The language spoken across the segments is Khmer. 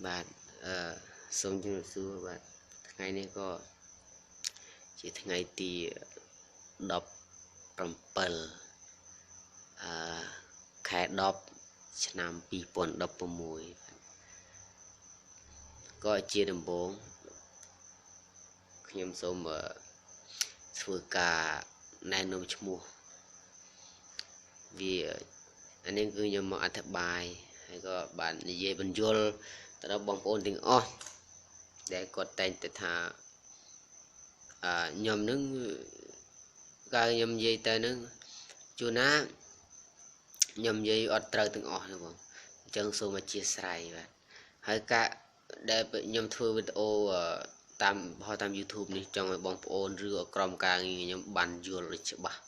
បាទអឺសូមជម្រាបសួរបាទថ្ងៃនេះក៏ជាថ្ងៃទី17អឺខែ10ឆ្នាំ2016ក៏ជាដំបូងខ្ញុំសូមធ្វើការណែនាំឈ្មោះវាអានេះគឺខ្ញុំមកអធិប្បាយហើយក៏បាននិយាយបញ្យលទៅដល់បងប្អូនទាំងអស់ដែលគាត់តែងតែថាអឺខ្ញុំនឹងកាលខ្ញុំនិយាយទៅនឹងជួនណាខ្ញុំនិយាយអត់ត្រូវទាំងអស់ទេបងអញ្ចឹងសូមអធិស្ឋានបាទហើយការដែលខ្ញុំធ្វើវីដេអូតាមហៅតាម YouTube នេះចង់ឲ្យបងប្អូនឬក្រុមការងារខ្ញុំបានយល់ឲ្យច្បាស់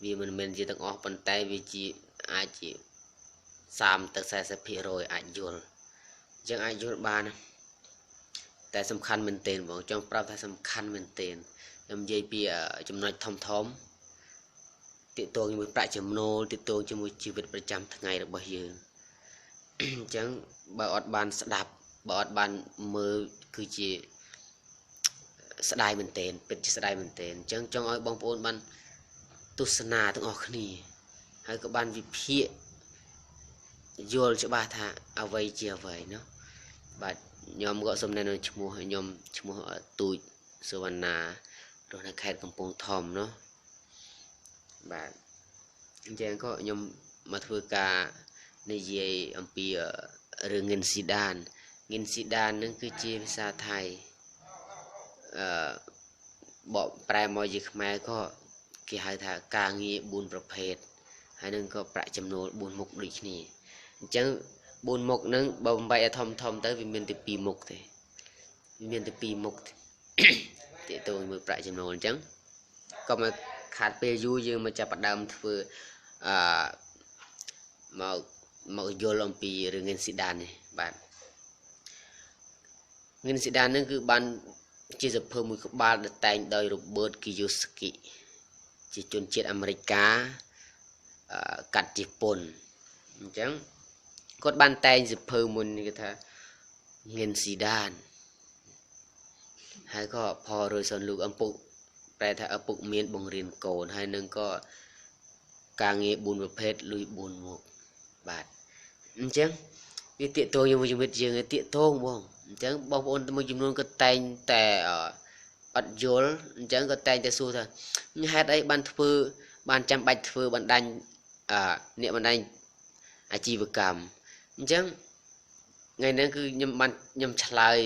វាមិនមែនជាទាំងអស់ប៉ុន្តែវាជាអាចជា30ទៅ40%អាចយល់អញ្ចឹងអាចយល់បានតែសំខាន់មែនទែនបងចង់ប្រាប់ថាសំខាន់មែនទែនខ្ញុំនិយាយពីចំណុចធំធំទាក់ទងជាមួយប្រាក់ចំណូលទាក់ទងជាមួយជីវិតប្រចាំថ្ងៃរបស់យើងអញ្ចឹងបើអត់បានស្ដាប់បើអត់បានមើលគឺជាស្ដាយមែនទែនពិតជាស្ដាយមែនទែនអញ្ចឹងចង់ឲ្យបងប្អូនបានទស្សនាទាំងអស់គ្នាហើយក៏បានវិភាគយល់ច្បាស់ថាអ្វីជាអ្វីណោះបាទខ្ញុំក៏សូមណែនាំឈ្មោះខ្ញុំឈ្មោះទូចសុវណ្ណារស់នៅខេត្តកំពង់ធំណោះបាទអញ្ចឹងក៏ខ្ញុំមកធ្វើការនិយាយអំពីរឿងងិនស៊ីដានងិនស៊ីដាននឹងគឺជាភាសាថៃអឺបកប្រែមកជាខ្មែរក៏គេហៅថាការងារ4ប្រភេទហើយនឹងក៏ប្រាក់ចំណូល4មុខដូចគ្នាអញ្ចឹង4មុខហ្នឹងបើបំបែកឲ្យធំធំទៅវាមានតែ2មុខទេវាមានតែ2មុខទាក់ទងមួយប្រាក់ចំណូលអញ្ចឹងក៏មកខាតពេលយូរយើងមកចាប់ផ្ដើមធ្វើអឺមកមកយល់អំពីរឿងងិនស៊ីដាននេះបាទងិនស៊ីដានហ្នឹងគឺបានជាសភើមួយក្បាលដែលតែងដោយ Robert Kiyosaki ជាជនជាតិអាមេរិកាកាត់ជប៉ុនអញ្ចឹងគាត់បានតែងសភើមួយនេះគេថាងិនស៊ីដានហើយក៏ផលរយសនលោកអំពុកប្រែថាឪពុកមានបង្រៀនកូនហើយនឹងក៏ការងារ4ប្រភេទលុយ4មុខបាទអញ្ចឹងវាទាក់ទងជាមួយជីវិតយើងទាក់ទងបងអញ្ចឹងបងប្អូនមួយចំនួនក៏តែងតែអត់យល់អញ្ចឹងក៏តែងតែសួរថាហេតុអីបានធ្វើបានចាំបាច់ធ្វើបណ្ដាញអ្នកបណ្ដាញអាជីវកម្មអញ្ចឹងថ្ងៃហ្នឹងគឺខ្ញុំបានខ្ញុំឆ្លើយ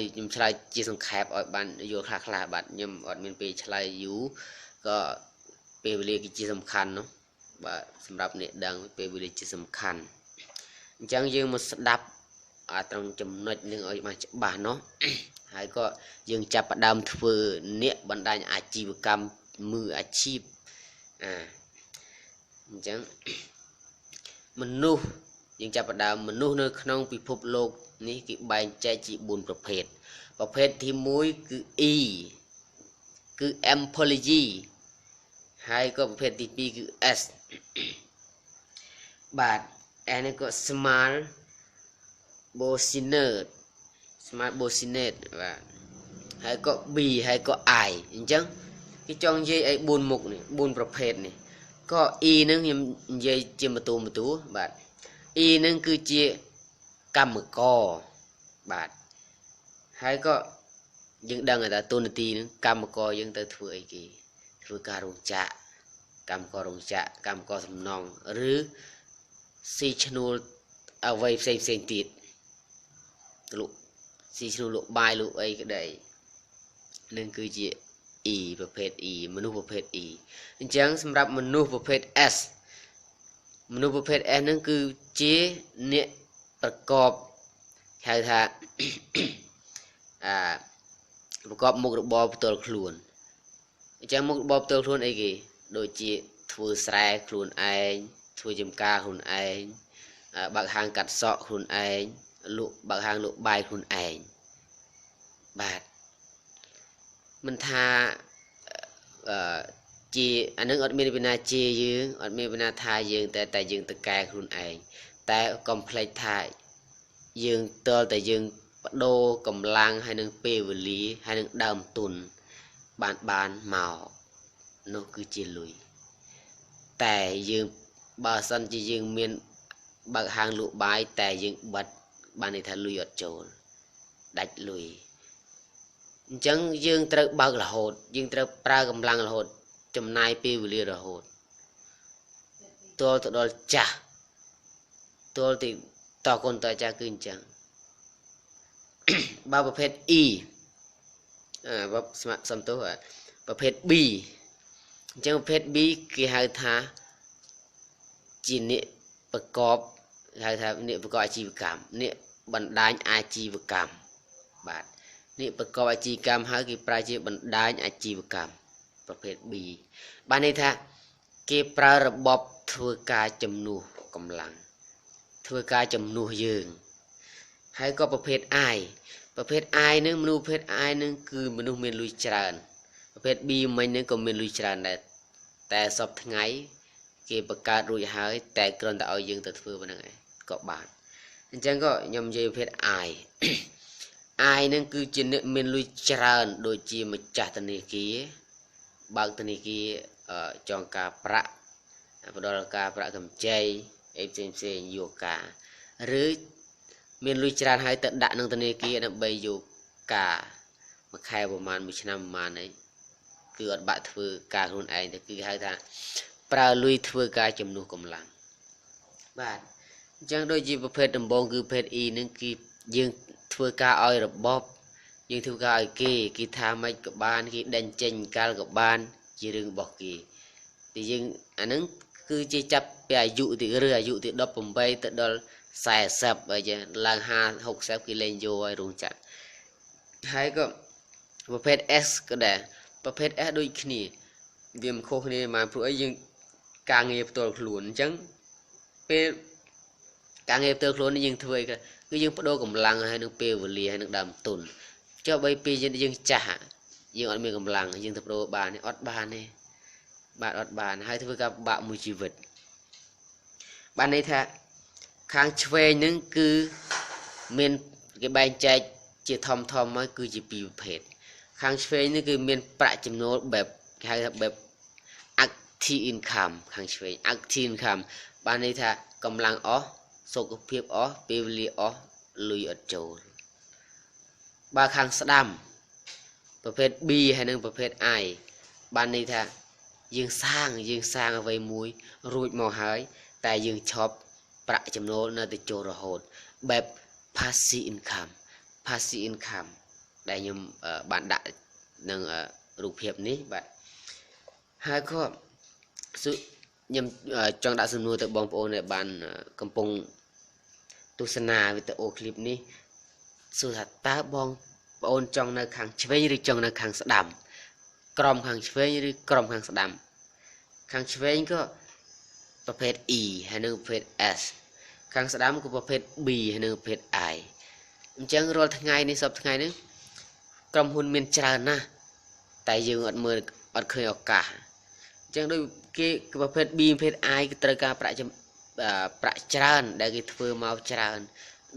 ជាសង្ខេបឲ្យបានយល់ខ្លះខ្លះបាទខ្ញុំអត់មានពេលឆ្លើយយូរក៏ពេលវេលាគឺជាសំខាន់នោះបាទសម្រាប់អ្នកដឹងពេលវេលាជាសំខាន់អញ្ចឹងយើងមកស្ដាប់អាត្រង់ចំណុចនឹងឲ្យបានច្បាស់នោះហើយក៏យើងចាប់ផ្ដើមធ្វើអ្នកបណ្ដាញអាជីវកម្មมือអាជីពអញ្ចឹងមនុស្សយើងចាប់ផ្ដើមមនុស្សនៅក្នុងពិភពលោកនេះគេបែងចែកជា4ប្រភេទប្រភេទទី1គឺ E គឺ employee ហើយក៏ប្រភេទទី2គឺ S បាទ S នេះក៏ small business small business បាទហើយក៏ B ហើយក៏ I អញ្ចឹងគេចង់និយាយអី4មុខនេះ4ប្រភេទនេះក៏ E នឹងខ្ញុំនិយាយជាបន្ទូបន្ទូបាទ E នឹងគឺជាកម្មករបាទហើយក៏យើងដឹងថាទូនាទីនឹងកម្មករយើងទៅធ្វើអីគេធ្វើការរោងចក្រកម្មកររោងចក្រកម្មករសំណង់ឬស៊ីឈ្នួលអ្វីផ្សេងផ្សេងទៀតលក់ស៊ីឈ្នួលលក់បាយលក់អីក្តីនឹងគឺជា E ប្រភេទ E មនុស្សប្រភេទ E អញ្ចឹងសម្រាប់មនុស្សប្រភេទ S មនុស្សប្រភេទ S នឹងគឺជាអ្នកប្រកបហៅថាប្រកបមុខរបរផ្ទាល់ខ្លួនអញ្ចឹងមុខរបរផ្ទាល់ខ្លួនអីគេដូចជាធ្វើស្រែខ្លួនឯងធ្វើចំការខ្លួនឯងបើកហាងកាត់សក់ខ្លួនឯងលក់បើកហាងលក់បាយខ្លួនឯងបាទមិនថាជាអានឹងអត់មានវិណាជាយើងអត់មានវិណាថាយើងតែយើងទៅកែខ្លួនឯងតែកុំភ្លេចថា យើងតើតែយើងបដូរកម្លាំងហើយនឹងពេលវេលាហើយនឹងដើមទុនបានបានមកនោះគឺជាលុយតែយើងបើសិនជាយើងមានបើកហាងលក់បាយតែយើងបិទបានន័យថាលុយអត់ចូលដាច់លុយអញ្ចឹងយើងត្រូវបើករហូតយើងត្រូវប្រើកម្លាំងរហូតចំណាយពេលវេលារហូតទល់ទៅដល់ចាស់ទល់ទីតកូនតចាស់គឺអញ្ចឹងបើប្រភេទ E អឺបើសំទោសប្រភេទ B អញ្ចឹងប្រភេទ B គេហៅថាជាអ្នកប្រកបហៅថាអ្នកប្រកបអាជីវកម្មអ្នកបណ្ដាញអាជីវកម្មបាទអ្នកប្រកបអាជីវកម្មហើយគេប្រើជាបណ្ដាញអាជីវកម្មប្រភេទ B បានន័យថាគេប្រើរបបធ្វើការជំនួសកម្លាំងធ្វើការជំនួសយើងហើយក៏ប្រភេទ I ប្រភេទ I នឹងមនុស្សប្រភេទ I នឹងគឺមនុស្សមានលុយច្រើនប្រភេទ B មិញនឹងក៏មានលុយច្រើនដែរតែសពថ្ងៃគេបង្កើតរួចហើយតែគ្រាន់តែឲ្យយើងទៅធ្វើប៉ុណ្្នឹងឯងក៏បានអញ្ចឹងក៏ខ្ញុំនិយាយប្រភេទ I I នឹងគឺជាអ្នកមានលុយច្រើនដូចជាម្ចាស់ធនាគារបើកធនាគារចងការប្រាក់ផ្ដល់ការប្រាក់កម្ចីអីផ្សេងផ្សេងយកការឬមានលុយច្រើនហើយទៅដាក់ក្នុងធនាគារដើម្បីយកការមួយខែប្រហែលមួយឆ្នាំប្រហែលអីគឺអត់បាក់ធ្វើការខ្លួនឯងទៅគឺហៅថាប្រើលុយធ្វើការជំនួសកម្លាំងបាទអញ្ចឹងដូចជាប្រភេទដំបូងគឺប្រភេទ E នឹងគឺយើងធ្វើការឲ្យរបបយើងធ្វើការឲ្យគេគេថាម៉េចក៏បានគេដេញចេញកាលក៏បានជារឿងរបស់គេតែយើងអាហ្នឹងគឺជាចាប់ពីអាយុទីឬអាយុទី18ទៅដល់40អីចឹងឡើង50 60គេលែងយកឲ្យរោងចក្រហើយក៏ប្រភេទ S ក៏ដែរប្រភេទ S ដូចគ្នាវាមិនខុសគ្នាមកព្រោះអីយើងការងារផ្ទាល់ខ្លួនអញ្ចឹងពេលការងារផ្ទាល់ខ្លួននេះយើងធ្វើអីគឺយើងបដូរកម្លាំងហើយនឹងពេលវេលាហើយនឹងដើមទុនចុះបីពេលយើងចាស់យើងអត់មានកម្លាំងយើងទៅបដូរបានអត់បានទេបាទអត់បានហើយធ្វើការបាក់មួយជីវិតបានន័យថាខាងឆ្វេងនឹងគឺមានគេបែងចែកជាធំធំមកគឺជាពីរប្រភេទខាងឆ្វេងនេះគឺមានប្រាក់ចំណូលបែបគេហៅថាបែប active income ខាងឆ្វេង active income បានន័យថាកម្លាំងអស់សុខភាពអស់ពេលវេលាអស់លុយអត់ចូលបើខាងស្ដាំប្រភេទ B ហើយនិងប្រភេទ I បានន័យថាយើងសាងអ្វីមួយរួចមកហើយតែយើងឈប់ប្រាក់ចំណូលនៅតែចូលរហូតបែប passive income passive income ដែលខ្ញុំបានដាក់នឹងរូបភាពនេះបាទហើយក៏ខ្ញុំចង់ដាក់សំណួរទៅបងប្អូនដែលបានកំពុងទស្សនាវីដេអូឃ្លីបនេះសួរថាតើបងប្អូនចង់នៅខាងឆ្វេងឬចង់នៅខាងស្ដាំក្រុមខាងឆ្វេងឬក្រុមខាងស្ដាំខាងឆ្វេងក៏ប្រភេទ E ហើយនិងប្រភេទ S ខាងស្ដាំក៏ប្រភេទ B ហើយនិងប្រភេទ I អញ្ចឹងរាល់ថ្ងៃនេះសប្តាហ៍ថ្ងៃនេះក្រុមហ៊ុនមានច្រើនណាស់តែយើងអត់មើលអត់ឃើញឱកាសអញ្ចឹងដូចគេប្រភេទ B ប្រភេទ I គឺត្រូវការប្រាក់ច្រើនដែលគេធ្វើមកច្រើន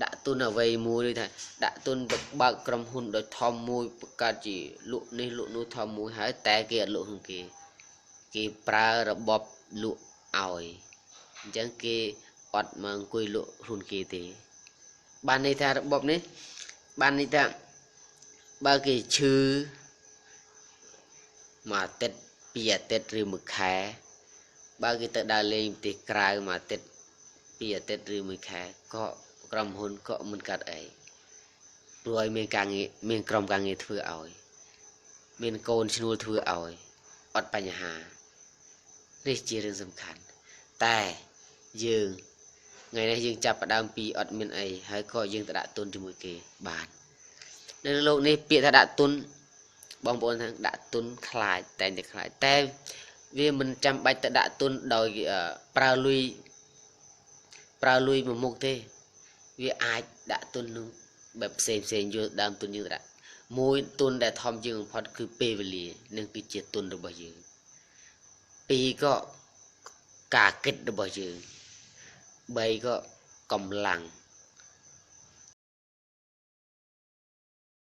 ដាក់ទុនអ្វីមួយដូចថាដាក់ទុនបើកក្រុមហ៊ុនដោយធំមួយបង្កើតជាលក់នេះលក់នោះធំមួយហើយតែគេអត់លក់ក្នុងគេគេប្រើរបបលក់ឲ្យអញ្ចឹងគេអត់មកអង្គុយលក់ខ្លួនគេទេបានន័យថារបបនេះបានន័យថាបើគេឈឺមួយអាទិត្យពីរអាទិត្យឬមួយខែបើគេទៅដើរលេងប្រទេសក្រៅមួយអាទិត្យពីរអាទិត្យឬមួយខែក៏ក្រុមហ៊ុនក៏មិនកាត់អីព្រោះឲ្យមានការងារមានក្រុមការងារធ្វើឲ្យមានកូនឈ្នួលធ្វើឲ្យអត់បញ្ហានេះជារឿងសំខាន់តែយើងថ្ងៃនេះយើងចាប់ផ្ដើមពីអត់មានអីហើយក៏យើងទៅដាក់ទុនជាមួយគេបាននៅលោកនេះពាក្យថាដាក់ទុនបងប្អូនថាដាក់ទុនខ្លាចតែតែខ្លាចតែវាមិនចាំបាច់ទៅដាក់ទុនដោយប្រើលុយមួយមុខទេវាអាចដាក់ទុននឹងបែបផ្សេងផ្សេងយកដើមទុនយើងដាក់មួយទុនដែលធំជាងបំផុតគឺពេលវេលានឹងគឺជាទុនរបស់យើងពីរក៏ការគិតរបស់យើងបីក៏កម្លាំង